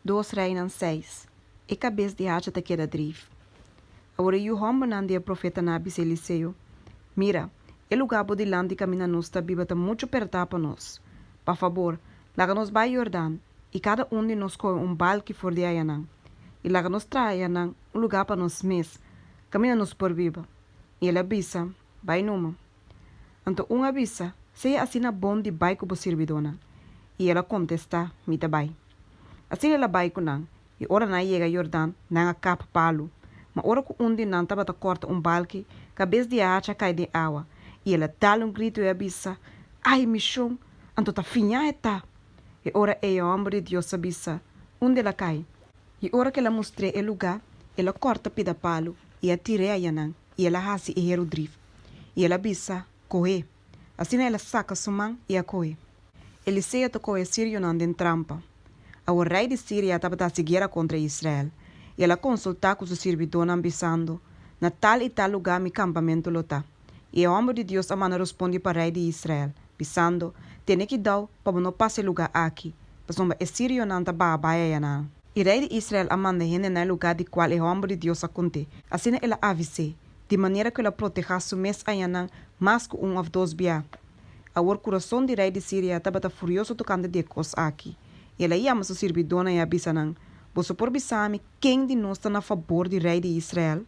Dos Reinan seis, E kabes di hacha ta keda drif. Awor e yu hòmbernan di e profetanan a bisa Eliseo, Mira, e lugá bo dilanti kaminda nos ta biba ta muchu pèrtá pa nos. Pa fabor, laga nos bai Yordan, i kada un di nos kohe un balki for di ayanan, i laga nos traha ayanan un lugá pa nos mes, kaminda nos por biba. I el a bisa, Bai numa. Anto un a bisa, Sea asina bon di bai ku bo sirbidónan. I el a kontestá, Mi ta bai. Asina el a bai ku nan, i ora nan a yega Yordan, nan a kap palu. Ma ora ku un di nan tabata kòrta un balki, kabes di e hacha a kai den awa, i el a dal un gritu i a bisa, Ai, mi shon! Anto ta fiñá e ta! E ora ei e hòmber di Dios a bisa, Unda el a kai? I ora ku el a mustr'é e lugá, el a kòrta pida palu i a tir'é ayanan, i el a hasi e heru drif. I el a bisa, Kohé. Asina el a saka su man i a kohe. Eliseo ta kohe sirionan den trampa. Awor rei di Siria tabata hasi guera kontra Israel, i el a konsultá ku su sirbidónan, bisando, Na tal i tal lugá mi kampamentu lo ta. I e hòmber di Dios a manda rospondi pa rei di Israel, bisando, Tene kidau pa bo no pasa e lugá aki, pasobra e sirionan ta baha bai ayanan. I rei di Israel a manda hende na e lugá di kual e hòmber di Dios a kont'é. Asina el a avis'é, di manera ku el a protehá su mes añanan mas ku un òf dos bia. Awor kurason di rei di Siria tabata furioso tokante di e kos aki, i el a yama su sirbidónan i a bisa nan, Boso por bisa mi ken di nos ta na fabor di rei di Israel?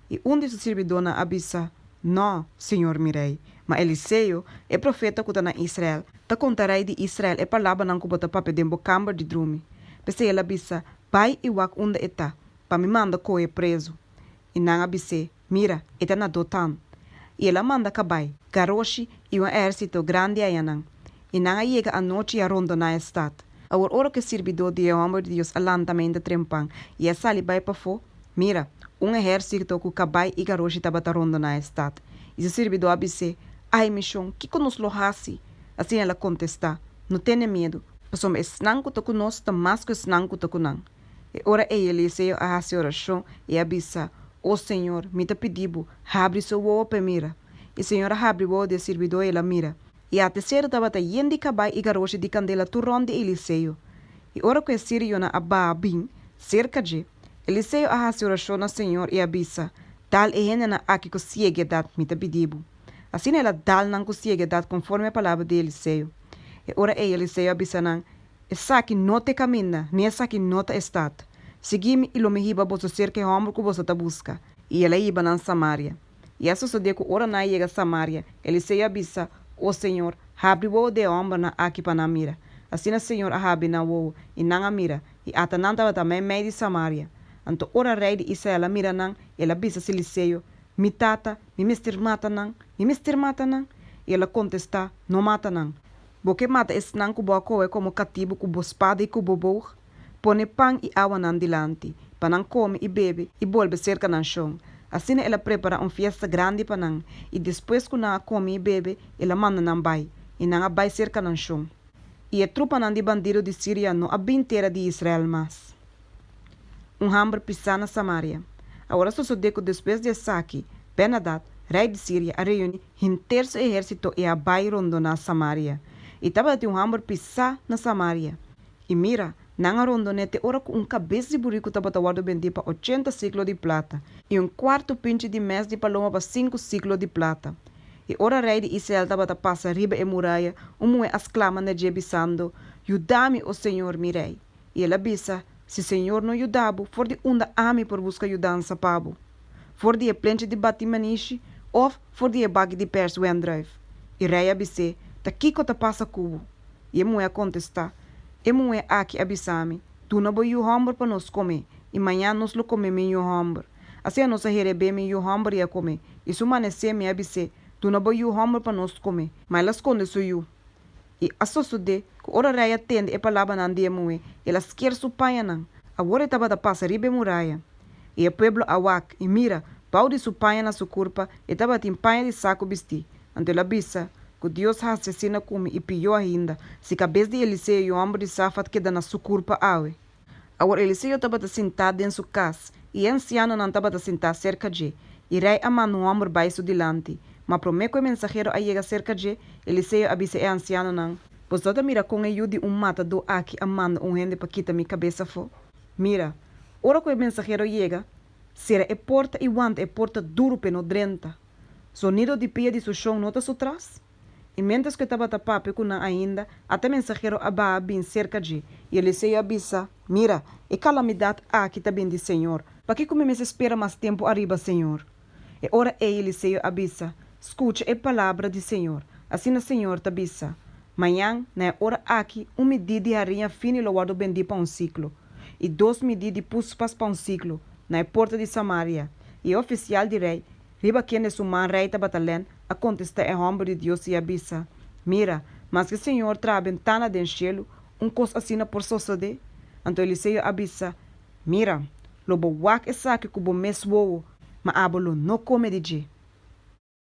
I un di su sirbidónan a bisa, Nò, señor mi rei, ma Eliseo, e profeta ku ta na Israel, ta konta rei di Israel e palabranan ku bo ta papia den bo kamber di drumi. P'esei el a bisa, Bai i wak unda e ta, pa mi manda kohe prezu. I nan a bis'é, Mira, e ta na Dotan. I el a manda kabai, garoshi i un ehérsito grandi ayanan. I nan a yega anochi i a rondoná e stat. Awor ora ku e sirbidó di e hòmber di Dios a lanta mainta trempan i a sali bai pafó, mira, un ehérsito ku kabai i garoshi tabata rondoná e stat. I su sirbidó a bis'é, Ai, mi shon, kiko nos lo hasi? Asina el a kontestá, No tene miedu, pasobra esnan ku ta ku nos ta mas ku esnan ku ta ku nan. E ora ei Eliseo a hasi orashon i a bisa, O Señor, mi ta pidi bo, habri su wowo pa e mira. I Señor a habri wowo di e sirbidó i el a mira, i ata e seru tabata yen di kabai i garoshi di kandela tur rònt di Eliseo. I ora ku e sirionan a baha bin serka dje, Eliseo a hasi orashon na Señor i a bisa, Dal e hendenan aki ku siegedat, mi ta pidi bo. Asina el a dal nan ku siegedat konforme e palabra di Eliseo. E ora ei Eliseo a bisa nan, Esaki no ta e kaminda, ni esaki no ta e stat. Sigui mi i lo mi hiba boso serka e hòmber ku boso ta buska. I el a hiba nan Samaria. I a sosodé ku ora nan a yega Samaria, Eliseo a bisa, O señor, habri wowo di e hòmbernan aki pa nan mira. Asina señor a habri nan wowo, i nan a mira, i ata nan tabata meimei di Samaria. Anto ora rei di Israel a mira nan, el a bisa Eliseo, Mi tata, mi mester mata nan? Mi mester mata nan? I el a kontestá, No mata nan. Bo ke mata esnan ku bo a kohe komo katibu ku bo spada i ku bo boog? Pone pan i awa nan dilanti, pa nan kome i bebe i bolbe serka nan shon. Asina el a prepará un fiesta grandi pa nan, i despues ku nan a kome i bebe, el a manda nan bai, i nan a bai serka nan shon. I e trupanan di bandido di Siria no a bin tera di Israel mas. Un hamber pisá na Samaria. Awor a sosodé ku despues di esaki, Bènadad, rei di Siria, a reuní henter su ehérsito i a bai rondoná Samaria. I tabatin un hamber pisá na Samaria. I mira, nan a rondon'é te ora ku un kabes di buriku tabata wòrdu bendí pa ochenta siklo di plata, i un kuartu pinchi di mès di paloma pa sinku siklo di plata. I ora rei di Israel tabata pasa riba e muraya, un muhé a sklama na dje, bisando, Yuda mi, o señor mi rei! I el a bisa, Si señor no yuda bo, for di unda ami por buska yudansa pa bo? For di e plenchi di bati manishi òf for di e baki di pèrs wendrùif? I rei a bis'é, Ta kiko ta pasa ku bo? I e muhé a kontestá, E muhé aki a bisa mi, Duna bo yu hòmber pa nos kom'é, i mañan nos lo kome mi yu hòmber. Asina nos a herebé mi yu hòmber i a kom'é, i su manesé mi a bis'é, Duna bo yu hòmber pa nos kom'é. Ma el a skonde su yu. I a sosodé ku ora rei a tende e palabranan di e muhé, el a sker su pañanan. Awor e tabata pasa riba e muraya. I e pueblo a wak, i mira, bou di su paña na su kurpa e tabatin paña di saku bistí. Anto el a bisa, Ku Dios hasi asina ku mi i pió ainda, si kabes di Eliseo yu hòmber di Safat keda na su kurpa awe. Awor Eliseo tabata sintá den su kas, i e ansianonan tabata sintá serka dje. I rei a manda un hòmber bai su dilanti. Ma promé ku e mensahero a yega serka dje, Eliseo a bisa e ansianonan. Boso ta mira kon e yu di un matadó akí a manda un hende pa kita mi kabes afó? Mira, ora ku e mensahero yega, sera e porta i wanta e porta duru p'e no drenta. Zonido di pia di su shon no ta su tras? I miéntras ku e tabata papia ku nan ainda, ata e mensahero a baha bin serka dje, i Eliseo a bisa, Mira, e kalamidat aki ta bin di señor. Pakiko mi mester spera mas tempu ariba señor? E ora ei Eliseo a bisa, Skucha e palabra di señor. Asina señor ta bisa, Mañan, na e ora aki, un midí di hariña fini lo wòrdu bendí pa un siklo, i dos midí di puspas pa un siklo, na e porta di Samaria. I e ofisial di rei, riba kende su man rei tabata lèn, a kontestá e hòmber di Dios i a bisa, Mira, maske señor traha bentana den shelu, un kos asina por sosodé? Anto Eliseo a bisa, Mira, lo bo wak esaki ku bo mes wowo, ma abo lo no kome di dje.